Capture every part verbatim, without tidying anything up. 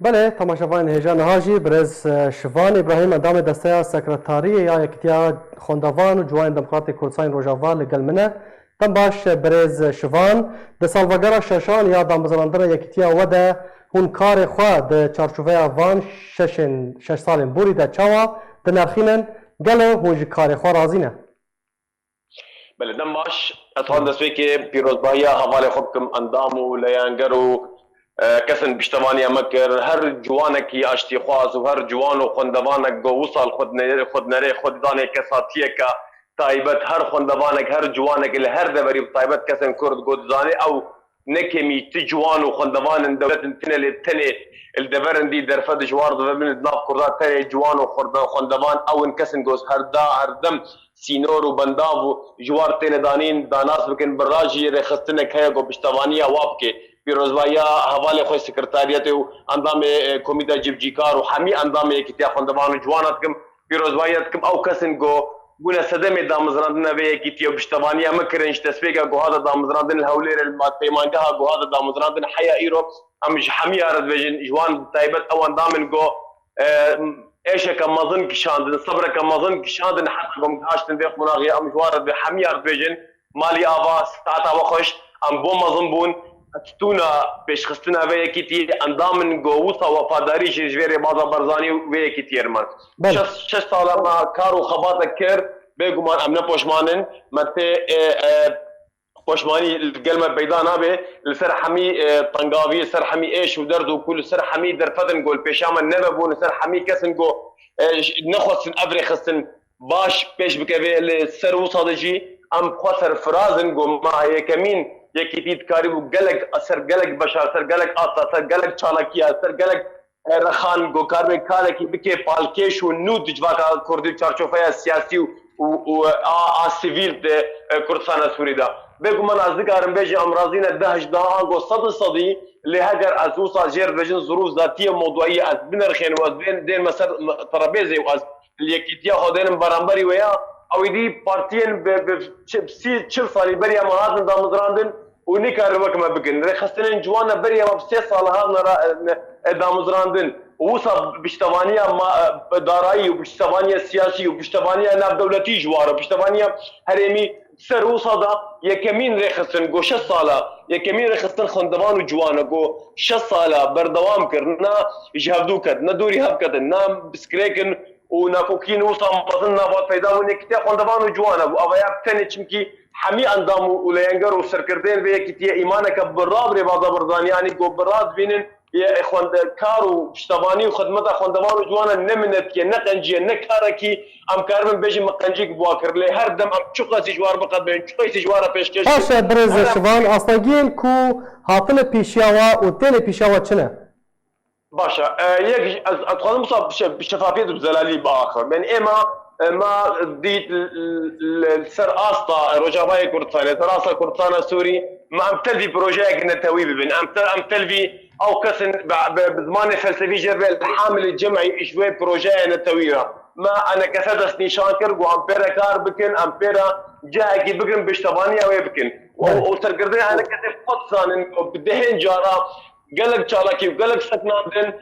Belê, temaşevanên hêja niha jî birêz, e, Şivan Îbrahîm, endamê Desteya Sekretariyê ya Yekîtiya Xwendevan û Ciwanên Demokratê Kurdistanê Rojava li gel min e. Dem baş, birêz Şivan. Di salvegera şeşan ya damezrandina Yekîtiya we de hûn karê xwe di çarçoveya van şeşên, şeş salên borî de çawa dinirxînin? Gelo hûn ji karê xwe razî ne? Belê, dem baş. Ez xwazim destpêkê pîrozbahiya hevalê xwe bikim, endam û leyanger û, e, kesên piştevaniya me kir. Her ciwanekî aştîxwaz û her ciwan û xwendevanek go wisa li xwe dinêrê, xwe dinêrê, xwe didanê kesatiyeke taybet. Her xwendevanek, her ciwanek li her deverî, bi taybet kesên Kurd go dizanê ew ne kêmî ti ciwan û xwendevan in dewlet in tine, lê tenê li deverin dî derfet ji war dibe bin, di nav Kurda tenê ciwan û xwende-, xwendevan ew in, kesin ku her da, her dem sînor û bendav û ji war têne danîn, danas bikin, bi ra jî rêxistinek heye ku piştevaniya wa bike. Pîrozbahiya hevalê xwe sekretariyetê û endamê, e, komîta civcîkar û hemî endamê Yekîtiya Xwendevan û Ciwana dikim, pîrozbahiya dikim ew kesin ku bûne sedemê damezrandina vê yekîtiyê û piştevaniya me kirin ji destpêka ku hate damezrandin li Hewlêrê, li ma-, peymangeha ku hate damezrandin heya îro, em ji hemiya re dibêjin, ji wan bi taybet ew endam in ku, e, êşeke mezin kişandin, sebreke mezin kişandin, heta ku em haştin vê qonaxê, em ji wan re bi hemiya re dibêjin, malî ava, saeta we xweş, em bo mezin bûn, stûna pêşxistina vê yekîtiyê endam in ku wisa wefadarî jî ji vê rêbaza Barzanî û vê yekîtiyê re man. Belê. Şeş, şeş sala me kar û xebata kir, bêguman em ne poşman in, me tê, e, e, poşmanî li gel me peyda nabe, li ser hemî, e, tengavî, li ser hemî êş û derd û ku li ser hemî derfetin ku li pêşiya me nevebûn, li ser hemî kesin ku, e, j-, nexwestin ev rêxistin baş pêş bikeve, li ser wisa de jî em xwe serfiraz in ku me yekemîn yekîtî dikarîbû gelek, ser gelek beşa, ser gelek asta, ser gelek çalakiya, ser gelek e, rexan ku karibe karekî bike palkêş û nû di civaka kurdî û çarçoveya siyasî û, û, û a, a sivîl di, e, Kurdistana Sûrî de. Bêguman ez dikarim bêjim em razî ne deh hejdehan ango sed û sedî, lê heger ez wisa jêr dibêjin zirûf zatiyê mewduî ez binirxênim û ez bên, dênme ser terabêzê û ez li yekîtiya xwe dênim beramberî wê ya, ew êdî partiyên bi, bi çi-, sî, çil salî beriya me hatin damezrandin, û nikarin wek me bikin. Rêxistinên ciwan ne beriya me bi sê sal hatine ra, e, e, damezrandin. Û wisa piştevaniya ma-, e, darayî û piştevaniya siyasî û piştevaniya navdewletî ji war e, piştevaniya herêmî ser wisa da yekemîn rêxistin ku şeş sala, yekemîn rêxistin xwendevan û ciwan e ku şeş sala berdewam kir, na ji hevdû ket, ne dûrî hev ketin, na piskirêkin û nakokiyên wisa mezin nava peyda bûn yekîtiya xwendevan û ciwan e. Û ava ya bi tenê çimkî hemî endam û, û leyenger û serkirdeyên vê yekîtiyê îmaneke bi ra bi rêbaza Barzanî anî ku bi ra dibînin yê xwende-, kar û piştevanî û xidmeta xwendevan û ciwan e ne minetî ye, ne qencî ye, ne karekî em karibin bêjin min qencîk bi wa kir. Lê her dem em çiqasî ji war biqedbên, çiqasî ji war re pêşkêş Baş e, birêz Şivan, astengiyên ku hatine pêşiya we û têne pêşiya we çi ne? Baş e. E, yek, ez, ez dixwazim wisa bi şe-, bi şefafiyet û bi zelalî biaxivim. Yani êma, e, ma dît l-, l-, l-, li ser asta Rojavayê Kurdistanê, ser asta Kurdistana Sûrî, ma em tevî projeyek netewî bibin. Em te-, em tevî ew kesin bi, bi, bi zimanê felsefî jê re bê hamilê cem'î ji wê projeyê netewî re. Me enekese destnîşan kir, ku em pê re kar bikin, em pê re cihekî bikin, piştevaniya wê bikin. Û, Evet. Û serkirdeyê enekesê xwe dizanin, ku bi dehên cara gelek çalakî û gelek sekinandin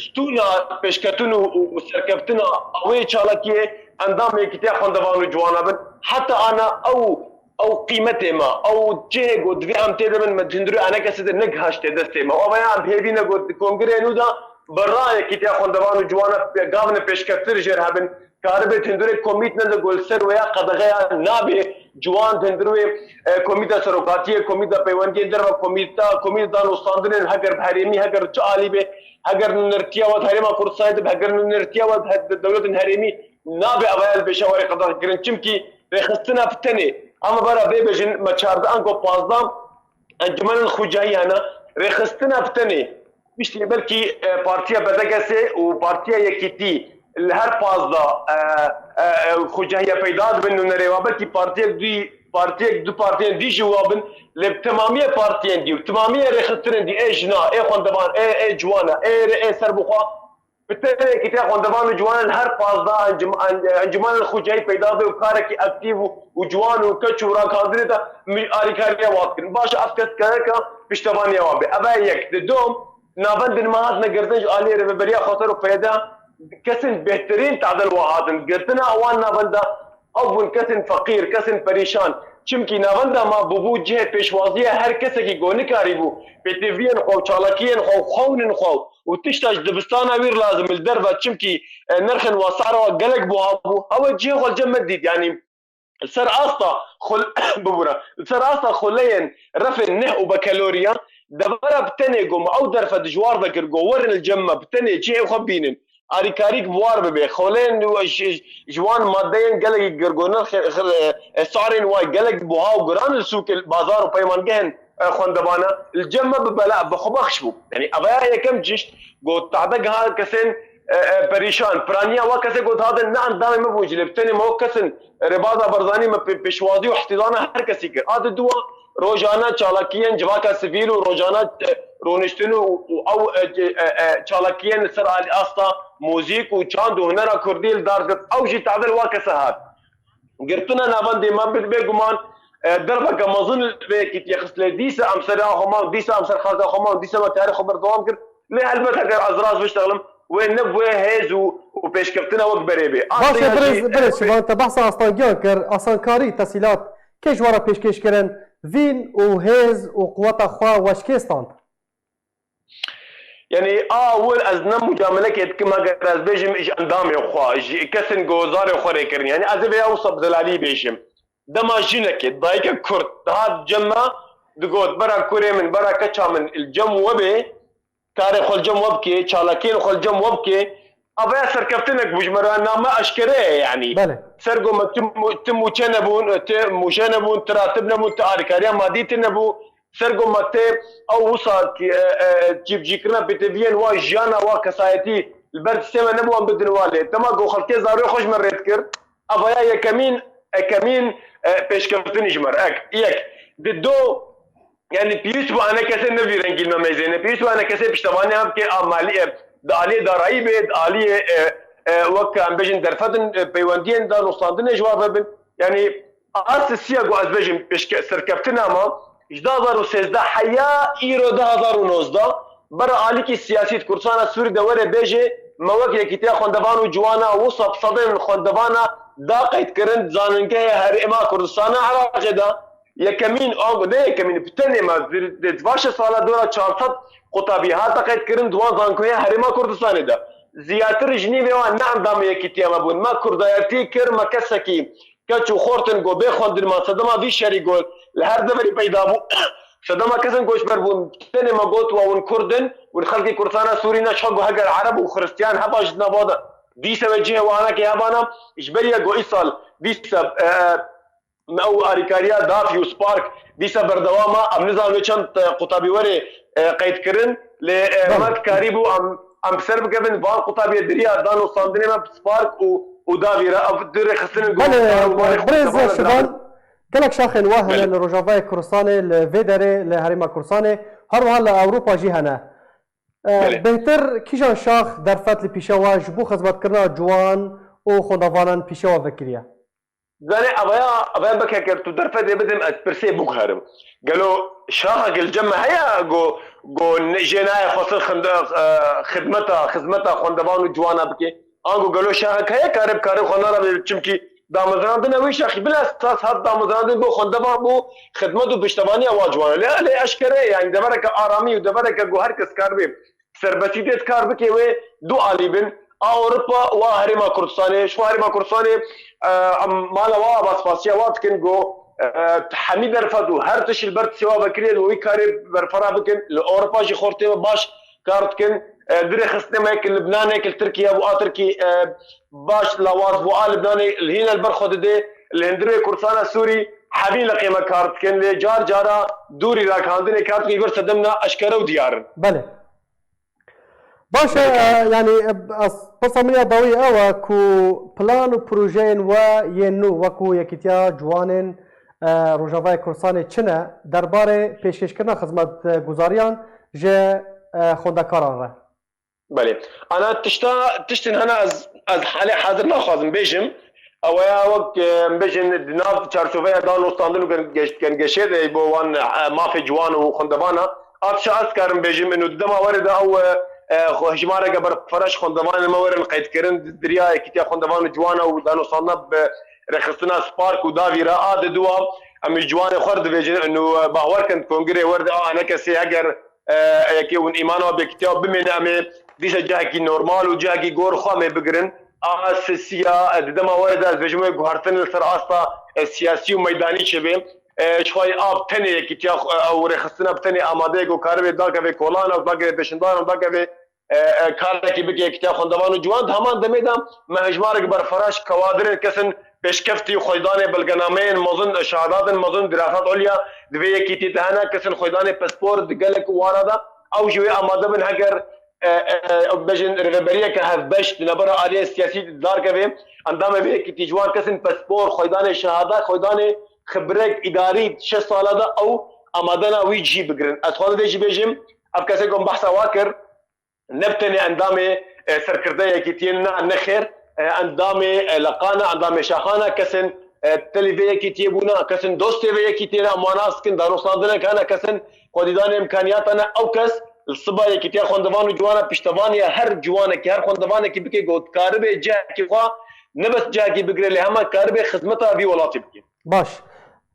stûna pêşketin û, û, û serkeftina wê çalakiyê endamê Yekîtiya Xwendevan û Ciwana bin. Heta ana ew, ew qîmetê me, ew cihê ku divê em tê de bin, me di hundirê enekesê de negihaşte destê me. Û ava ya em hêvî ne ku di kongreyê nû de bi ra Yekîtiya Xwendevan û Ciwana gavine pêşkeftir jêr hebin. Karibe tundurê komît nede ku li ser wê ya qedexeya nabe ciwan tundurê, e, komîta serokatiyê, komîta peywendiyên derve, komîta, komîta danûstandinên heger bi herêmî, heger çi alî be, heger nûnertiya we di Herêma Kurdistanê de be, heger nûnertiya we di he-, dewletên herêmî nabe, ev heyal pêşa warê qedexekirin. Çimkî rêxistina bi tenê, ama bara vê bêjin, me çardeh ango pazdeh encûmenên xucayî hene, rêxistina bi tenê, Piştî belkî, e, Partiya B D G S û Partiya Yekîtî li her pazdeh, e, e, e, xucahiye peyda dibin nûnerê wa. Belkî partiyek dî, partiyek du partiyên dî jî wa bin. Lê bi temamiyê partiyên dî û temamiyê rêxistinên dî, ê jina, ê xwendevan, ê, ê ciwana, ê rê, ê serbixwe, bi tenê Yekîtiya Xwendevan û Ciwanan her pazdeh encim-, en-, encûmenên xucayî peyda be û karekî aktîf û, û ciwan û keç û ragihandinê de mi-, alîkariya wa dikin. Baş e, ev kes gereka piştevaniya wa be. Ev e yek. Di dom, Navendên me hatine girtin ji aliyê Rêveberiya Xweser û P Y D, kesên bêhtirîn tadil wa hatin girtina wan navenda, ew bûn kesên feqîr, kesên perîşan. Çimkî navenda me bûbû cihê pêşwaziya her kesekî ku nikarîbû pêtiviyên xwe û çalakiyên xwe û xewnên xwe û tişta ji dibistana wî lazim li derve, çimkî, e, nirxên wa sehra wa gelek buha bû. Ew ê cihê xwe li cem me dît, yanî li ser asta xul-, bibûre, li ser asta xuleyên refên neh û bekeloriya, devera bi tenê ku me ew derfet ji war vekir ku werin li cem me bi tenê cihê xwe bînin. Alîkarîk bi war bibe. Xuleyên ji, ji wan madeyên gelekî girgonin, xi-, xi-, e, sarên wayî gelek buha û giran li sûkê, bazar û peymangehên, e, xwendevana li cem me bi bela, bi xwe bexş bû. Yanî, ev ya yekem cişt ku tahde giha kesên, e, e, perîşan, piraniya wa kesê ku dihatin ne endamê me bûn jî, lê bi tenê me wek kesin rêbaza Barzanî me pê-, pêşwazî û ihtidana her kesî kir. A di dua rojane çalakiyên civaka sivîl û rojane, e, rûniştin û, û ew, e, e, e, çalakiyên li ser alî asta muzîk û çand û hunera kurdî li dar girt. Ew jî tadil wa kese hat. Girtina navendê me bi, bêguman, e, derbeke mezin li vê yekîtiyê xist lê dîsa em ser a xwe man, dîsa em ser xaka xwe man, dîsa me karê xwe berdewam kir. Lê helbet heger ez rast biştexlim, wê ne wê hêz û, û pêşkeftina wek berê bê. Baş e, Astiya birêz, jî, e, birêz pê- Şivan, te behsa astangiyan kir, asankarî, tesîlat, kê ji we re pêşkêş kirin, vîn û hêz û quweta xwe we şikê stand? Yanî, a wir ez ne mucamelekê dikim, eger ez bêjim ji endamê xwe, ji kesên ku zarê xwe rê kirin. Yanî, ez ê vêya wisa bi delalî bêjim. Dema jinekê, dayikek kurd, dihat cem me, digot, bera kurê min, bera keça min, li cem we bê, karê xwe li cem we bike, çalakiyên xwe li cem we bike, ev ya serkeftinek bû ji me re, name eşkere ye, yanî. Belê. Ser ku me tu, tu mûçe nebûn, tu mûçe nebûn, tu ratib nebûn, tu alîkariya madî tu nebû, ser ku me tê ew wisa, e, e, cîbicîkirina pêtiviyên wa, jiyana wa, kesayetî li ber destê me nebû, em bidin wa lê. Dema ku xelkê zarê xwe ji me rê dikir, ev ya yekemîn, ekemîn, e, pêşkeftinî ji me re. Ek, yek. Di do, yanî piyûs bû ene kesê ne vî rengî me mêzêne. Piyûs bû ene kesê piştevaniya bike a malî, e, di aliyê darayî bê, di aliyê, e, e, wek em bêjin derfetin, e, peywendiyên danûstandinê ji wan ve bin. Yanî, a sisiya ku ez bêjim pêşke-, serkeftina me, ji du hazar û sêzdeh heya îro du hazar û nozdeh, bera alîkî siyasî di Kurdistana Sûrî de were bêje, me wek Yekîtiya Xwendevan û Ciwana wisa bi sedên xwendevana da qeydkirin di zanîngehê Herêma Kurdistana Iraqê de. Yekemîn, ango ne yekemîn, bi tenê me di, di, di va şeş sala dora çar sed qutabî hate qeydkirin di wan zanîngehê Herêma Kurdistanê de. Ziyadtir ji nîvê wan ne endamê Yekîtiya me bûn. Me kurdayetî kir, me kesekî keç û xort in ku bê xwendin, ma sedema vî şerî ku li her deverî peyda bû. Sedema kes in koçber bûn, tenê me got, wa hûn kurd in, hûn xelkê Kurdistana Sûrî ne, çawa ku heger Ereb û Xiristiyan heba ji nava de. Dîsa wê cihê wan neke hebana, ji ber ya ku îsal dîsa, e, me ew alîkariya dafî û Spark dîsa berdewam e, em nizanin wê çend, e, qutabî were, e, qeyd kirin, lê, e, Belê. me dikarîbû em, em bi ser bikevin, van qutabiyê diriya danûstandinê me bi Spark û, û dafî re, ev du rêxistinên ku Belê, kar û barê xwe birêz dixwazin Şivan, gelek şaxên wa hene Belê. li Rojavayê Kurdistanê, li vê derê, li Herêma Kurdistanê, her wiha li Ewropa jî hene. E, Belê. Bêhtir kîjan şax derfet li pîşe we ji bo xizmetkirina ciwan û xwendevanan pîşe we vekiriye? Zanê, avaya, avaya bikeke tu derfetê bidim, ez pirsê biguherim. Gelo şaxek li cem me heye ku, ku ne-, jê nayê xwestin xinde-, e, xidmeta, xizmeta xwendevan û ciwana bike? Ango gelo şaxek heye kare bi karê xwe nara bê, çimkî damezrandina wî şaxî bila esas hat damezrandin bo xwendevan, bo xidmet û piştevaniya wa ciwana. Lê, lê eşkere ye, yanî devereke aramî û devereke ku her kes kar bê serbestî tê kar bike wê du alî bin. A Ewropa û a Herêma Kurdistanê. Ji xwe Herêma Kurdistanê, e, em mala wa, em spasiya wa dikin ku, e, hemî derfet û her tişt li ber destê wa vekiriye, wî karê berfireh bikin. Li Ewropa jî xortê me baş kar dikin. E, dirê xistinê me yek li Libnan, yek li Tirkiye bû, a Tirkî, e, baş lawaz bû, a Libnanê li hîne li ber xwe didê. Li hundirê Kurdistana Sûrî hemî leqê me kar dikin. Lê car cara dûrî ragihandinê kar dikin, ji ber sedemna eşkere û diyar in. Belê. Baş e, Belê. e, yanî, e, ez pirsa min ya dawî ew e ku plan û projeyên we yên nû wekû Yekîtiya Ciwanên, e, Rojavayê Kurdistanê çi ne derbarê pêşkêşkirina xizmetguzariyan ji, e, xwendekaran re? Belê. Ana tişta, tiştin hene ez, ez halê hazir naxwazim bêjim. Ew ya wek, e, em bêjin di nav çarçoveya danûstandin û gen-, geş-, gengeşê de bo wan, e, mafê ciwan û xwendevana, Atiş ez karim bêjim, ino di dema werê de ew, e, e, xwe hejmareke berfireh xwendevanên me werin qeydkirin, di riya Yekîtiya Xwendevan û Ciwana û danûstandina bi rêxistina Spark û Davî re a di dua em ê ciwanê xwe re dibêjin, ino, e, bawer kin di kongirê wer de a hinekesê heger, e, yekê hûn îmana bi Yekîtiya bimêne, em ê dîsa cihekî normal û cihekî gor xwe em ê bigirin. A sisiya, e, di dema werê de ez bêjim wê guhertin li ser asta, e, siyasî û meydanî çêbe. E, ji xwe a bi tenê Yekîtiya xwe, e, ew rêxistina bi tenê amadeyek û karibê dakeve kolana û dakeve pêşindaran û dakeve, e, e, karekî bike Yekîtiya Xwendevan û Ciwan. Di heman demê de me hejmarek berfireh kewadirên kesin pêşkeftî xweydanê belgenameyên mezin, şehadatên mezin, dirasat ulya di vê yekîtî de hene, kesin xweydanê pispor di gelek wara de ew jî wê amade bin heger e, e, bêjin rêveberiyeke hevbeş di navbera aliyên siyasî darkeve, endamê vê yekîtî ji wan kesin pispor, xweydanê şehada, xweydanê xibrek îdarî şeş sala de ew amadena wî cî bigirin. Ez xwazim vê jî bêjim, ev kesê ku em behsa wa kir, ne bi tenê endamê, e, serkirde yekîtiyê ne, ne xêr, e, endamê, e, leqana, endamê şaxana, kesên, e, telî vê yekîtiyê bûne, kesên dostê vê yekîtiyê ne, em wan nas dikin, danûstandinek hene, kesên xwedîdanê îmkaniyata ne, ew kes li siba Yekîtiya Xwendevan û Ciwana piştevaniya her ciwanekî, her xwendevanekî bike ku dikaribe cihekî xwe, ne bes cihekî bigire, lê hema karibe xizmeta vî welatî bike. Baş.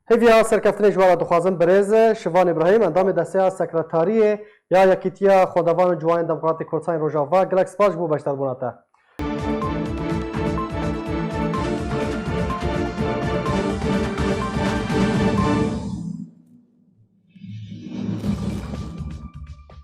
Hêviya serkeftinê ji we re dixwazim birêz Şivan Îbrahîm, endamê desteya sekretariyê ya Yekîtiya Xwendevan û Ciwanên Demokratîk Kurdistanê Rojava. Gelek spas ji bo beşdarbûna te.